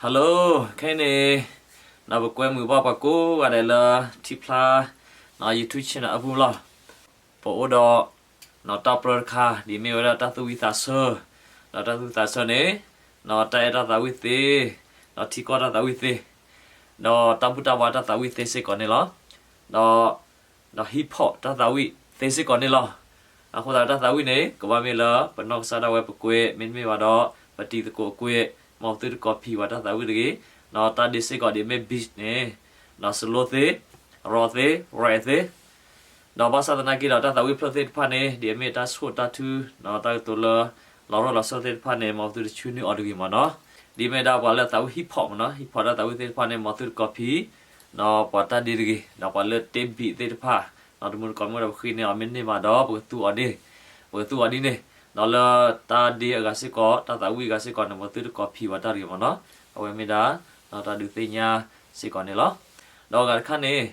Hello, ခဲအံၤန့ၣ် ပကွဲမုာ်ဘၣ်ပှၤကိးဂၤဒဲးလၢထံဖျါ YouTube channel အပူၤလီၤ. ပအိၣ်ဒီး တၢ်ပၢတခါ ဒ်မ့ၢ်ဝဲဒၣ်တၢ်သူၣ်ဝံၣ်သးဆၢ, ဒီးတၢ်သူၣ်ဝံၣ်သးဆၢန့ၣ် တၢ်အဲၣ်တၢ်သးဝံၣ်သ့, ဒီးထံကီၢ်တၢ်သးဝံၣ်သ့, ဒီးတၢ်ဘူၣ်တၢ်ဘါတၢ်သးဝံၣ်သ့စ့ၢ်ကီးန့ၣ်လီၤ. ဒီး ဒီးဟံၣ်ဖီၣ်တၢ်သးဝံၣ်သ့စ့ၢ်ကီးန့ၣ်လီၤ. အဃိသတးတၢ်သးဝံၣ်န့ၣ် ကဘၣ်မ့ၢ်လၢပနီၢ်ကစၢ်ဒၣ်ဝဲပကွဲး မ့တမ့ၢ်ဘၣ်ဒီး ပတံၤသကိးအကွဲး, မ်သုတကိးဖံးဝဲတၢ်သးဝံၣ်တဂ့ၤ. ဒီးတၢ်ဒ့စ့ၢ်ကီးဒ်အမ့ၢ် beat န့ၣ် ဒီး slow သ့, raw သ့, raw သ့ ဒီးဘၣ်ဆၣ်သနာ်က့ဒီးတၢ်သးဝံၣ်ဖျၢၣ်သ့ၣ်တဖၣ်န့ၣ် ဒ်အမ့ၢ်တၢ်ဆိၣ်တၢ်ထု ဒီးတၢ်ကတိၤလၢ လီၤရၢၢ်လီၤစၢၢ်သ့ၣ်တဖၣ်န့ၣ် မ်သုတဆူနုာ်အီၤတဂ့ၤမ့ၢ်နီၤ. ဒ်မ့ၢ်ဒၣ်ပှၤလၢသးဝံၣ် hip hop မ့ၢ်နီၤ, hip hop တၢ်သးဝံၣ်သ့ၣ်တဖၣ်န့ၣ် မ်သုတကိးဖံး ဒီးပှၤတၢ်ဒ့တဂ့ၤ, ဒီးပှၤလၢတ့ beat သ့ၣ်တဖၣ် ဒီးတမုၢ်တကိးမ့ၢ်ဒီးပဃ့န့ၢ်အီၤမ့ၢ်န့ၢ်မးဒီး ပကသူအီၤဒ်, ပကသူအီၤဒ်န့ၣ်, ဒီးလၢတၢ်ဒ့အဂၤစ့ၢ်ကီး တၢ်သးဝံၣ်အဂၤစ့ၢ်ကီးန့ၣ် မ်သုတကိးဖံးဝဲတၢ်တဂ့ၤမ့ၢ်နီၤ. အဝဲမ့ၢ်ဒၣ် ဒီးတၢ်ဒုးသ့ၣ်ညါစ့ၢ်ကီးန့ၣ်လီၤ. ဒီးအဂၤတခါန့ၣ်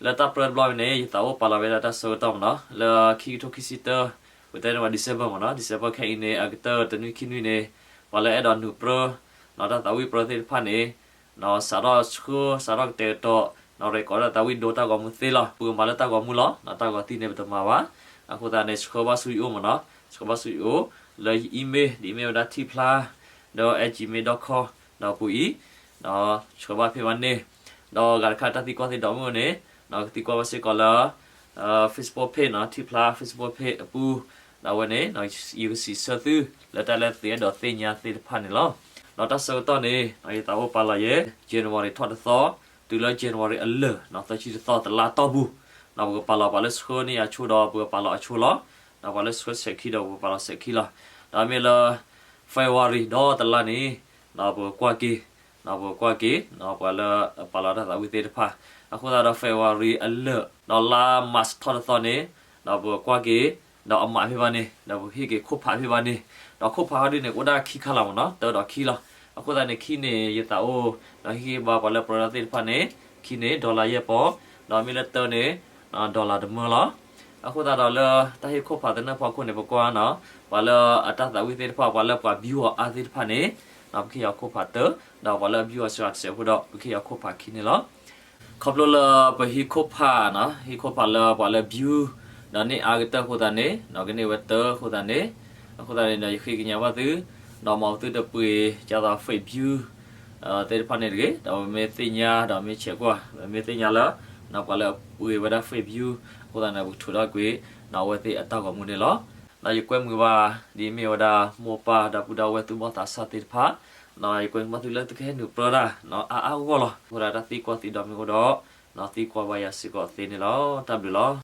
လၢတၢ်ပြၢတဘျီန့ၣ် ယသးအိၣ်ပာ်လီၤဝဲဒၣ်တၢ်ဆၢကတီၢ်မ့ၢ်နီၤ, လၢခံကထိခံဆံတၢ ပတဲန့ၢ်ဝဲ December မ့ၢ်နီၤ, December ခဲအံၤန့ၣ် အကတၢၢ်တနွံခံနွံန့ၣ် ပှၤလၢအဲၣ်ဒိးနုာ်ပြၢ ဒီးတၢ်သးဝံၣ်ပြၢသ့ၣ်တဖၣ်န့ၣ် စးထီၣ်ဆှၢ စးထီၣ်ကတဲာ်ကတီၤ ဒီးရဲၣ်ကီးတၢ်သးဝံၣ်ဒိတၢ်ဂီၤမူသ့လီၤ. ပကမၤလၢတၢ်ဂီၤမူလီၤ, တၢ်ဂီၤသံန့ၣ်ပတမၤဘၣ်. အဃိသတးန့ၣ် ဆှၢဘၣ်ဆူယအိၣ်မ့ၢ်နီၤ, ဆှၢဘၣ်ဆူယအိၣ် လၢယ email ဒ်မ့ၢ်ဝဲဒၣ် ထံဖျါ ဒီး at gmail dot com ဒီးပူၤအံၤ ဒီးဆှၢဘၣ်ဖဲဘၣ်န့ၣ်, ဒီးအဂၤတခါတၢ်သံကွၢ်သ့ဒီးမုၢ်န့ၣ် ကသံကွၢ်ဘၣ်စ့ၢ်ကီးလၢ Facebook page နီၤ, ထံဖျါ Facebook page အပူၤ, ဒီးအဝဲန့ၣ် ယကစံးဆၢသု လၢတၢ်လၢသုအဲၣ်ဒိးသ့ၣ်ညါသ့ၣ်တဖၣ်န့ၣ်လီၤ. ဒီးတၢ်ဆၢကတီၢ်န့ၣ် ယသးအိၣ်ပာ်လီၤယဲ January ထီၣ်တသီ တုၤလၢ January အလၢာ် သၢဆံတသီတလါတီၢ်ပူၤ, ဒီးပကပာ်လီၤပှၤလၢဆှၢန့ၢ်အဆိဒီး ပကပာ်လီၤအဆိလီၤ. ဒီးပှၤလၢဆှၢဆဲးခံဒီး ပကပာ်လီၤဆဲးခံလီၤ. ဒီးမ့ၢ်လၢ February ဒီတလါန့ၣ် ဒီးပကကွၢ်က့ၤ, ဒီးပကကွၢ်က့ၤ ဒီးပှၤလၢအပာ်လီၤတၢ်သးဝံၣ်သ့ၣ်တဖၣ်. အဃိသတးဒီး February အလၢာ် ဒီးလါ March ထီၣ်တသီန့ၣ် ဒီးပကကွၢ်က့ၤ ဒီးအမးဖဲဘၣ်န့ၣ် ဒီးပကဟ့ၣ်က့ၤခိၣ်ဖးဖဲဘၣ်န့ၣ်, ဒီးခိၣ်ဖးဟီဒုန့ၣ် ကအိၣ်ဒၣ်ခံခါလီၤမ့ၢ်နီၤ, တၢဒီးခံလီၤ. အဃိသတးန့ၣ် ခံန့ၣ် ယသးအိၣ် ဒီးဟ့ၣ်ဂံၢ်ဘါပှၤလၢပြၢတၢ်သ့ၣ်တဖၣ်န့ၣ် ခံန့ၣ် dollar ယဲၢ်ပီၢ်, ဒီးမ့ၢ်လၢတၢန့ၣ် dollar တမၢလီၤ. အဃိသတးဒီးလၢတၢ်ဟ့ၣ်ခိၣ်ဖးသနၢၣ်ဖီခိၣ်န့ၣ် ပကွၢ်နီၤ, ပှၤလၢအတၢ်သးဝံၣ်သ့ၣ်တဖၣ် ပှၤလၢပှၤ view အီၤအါသ့ၣ်တဖၣ်န့ၣ် ပကဟ့ၣ်အီၤခိၣ်ဖးတၢ, ဒီးပှၤလၢအ view အီၤစှၤတစဲးဖိဒီး ပကဟ့ၣ်အီၤခိၣ်ဖးခံန့ၣ်လီၤ. ခီဖျိလၢပဟံးခိၣ်ဖးနီၤ, ဟံးခိၣ်ဖးလၢပှၤလၢ view ဒီးန့ၢ်အါကတၢၢ်အဃိသတးန့ၣ် ကန့ၢ်ဝဲတၢအဃိသတးန့ၣ်, အဃိသတးန့ၣ်ဒီး ယဃ့ကညးဘၣ်သု, ဒီးမ်သုတပှ့ၤ ကၢ်သိး fake view သ့ၣ်တဖၣ်န့ၣ်တဂ့ၤ, ဒီးပမ့ၢ်သ့ၣ်ညါ ဒီးမ့ၢ်ဆဲးကွၢ် ပမ့ၢ်သ့ၣ်ညါလၢ ပှၤလၢအပှ့ၤဝဲဒၣ် fake view အဃိသတးန့ၣ် ပကထုးထီၣ်ကွံာ် ဒီးအဝဲသ့ၣ်အတၢ်ဂီၤမူန့ၣ်လီၤ. ဒီးယကွဲမုာ်ဘၣ် ဒ်မ့ၢ်ဝဲဒၣ်မိၢ်ပၢ်ဒီပုၢ်ဒီဝဲၢ်သူၣ်ဘီၣ်သးစၢ်သ့ၣ်တဖၣ်, ဒီးယကွဲမုာ်ဘၣ်သုလၢသုကဟဲနုာ်ပြၢတၢ် အါအါဂီၢ်ဂီၢ်လီၤ. အဃိသတးတၢ်သံကွၢ်သံဒီးမ့ၢ်အိၣ်ဒီး ဒီးသံကွၢ်ဘၣ်ယၤစ့ၢ်ကီးသ့န့ၣ်လီၤ. တၢ်ဘျုးလီၤ.